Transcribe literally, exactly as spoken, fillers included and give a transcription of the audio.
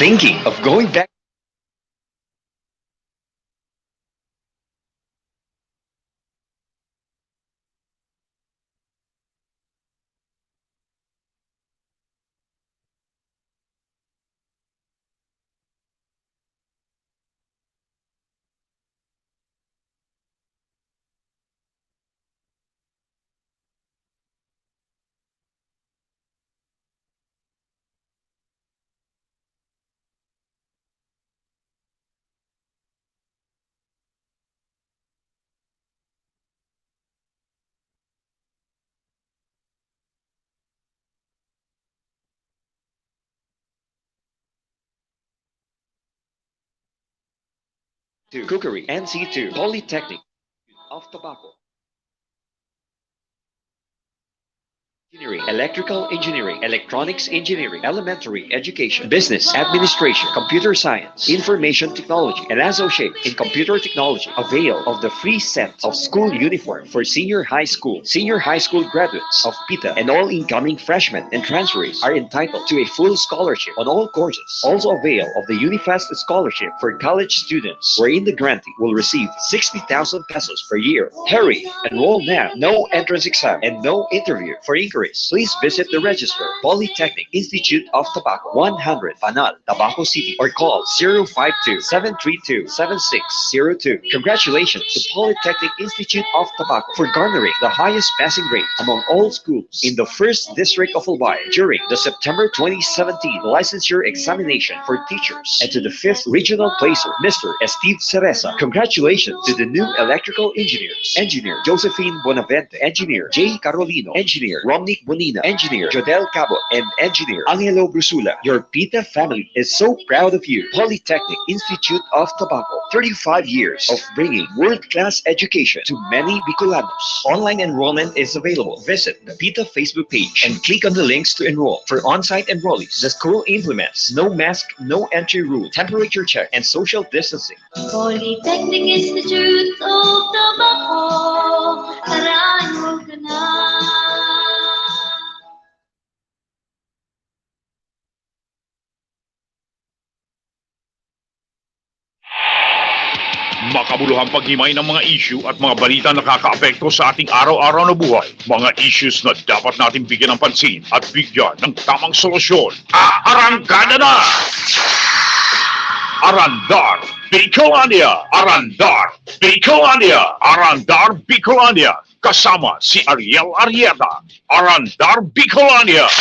Thinking of going back? Two. Cookery, N C two. Polytechnic of Tabaco. Engineering, electrical engineering, electronics engineering, elementary education, business administration, computer science, information technology, and associate in computer technology. Avail of the free set of school uniform for senior high school, senior high school graduates of PITA, and all incoming freshmen and transferees are entitled to a full scholarship on all courses. Also avail of the Unifest scholarship for college students, wherein the grantee will receive sixty thousand pesos per year. Hurry! Enroll now. No entrance exam and no interview. For inquiries, please visit the registrar, Polytechnic Institute of Tabaco, one hundred Panal, Tabaco City, or call zero five two, seven three two, seven six zero two. Congratulations to Polytechnic Institute of Tabaco for garnering the highest passing rate among all schools in the first district of Albay during the September twenty seventeen licensure examination for teachers, and to the fifth regional placer, Mister Steve Cereza. Congratulations to the new electrical engineers, Engineer Josephine Bonavente, Engineer Jay Carolino, Engineer Romnick Bonina, Engineer Jodel Cabo, and Engineer Angelo Brusula. Your PITA family is so proud of you. Polytechnic Institute of Tabaco, thirty-five years of bringing world-class education to many Bicolanos. Online enrollment is available. Visit the PITA Facebook page and click on the links to enroll. For on-site enrollees, the school implements no mask, no entry rule, temperature check, and social distancing. Polytechnic Institute of Tabaco, tara, enroll ka na. Makabuluhang paghimay ng mga issue at mga balita na nakakaapekto sa ating araw-araw na buhay. Mga issues na dapat nating bigyan ng pansin at bigyan ng tamang solusyon. Aarangkada na! Arandar Bicolania! Arandar Bicolania! Arandar Bicolania! Kasama si Ariel Arrieta. Arandar Bicolania!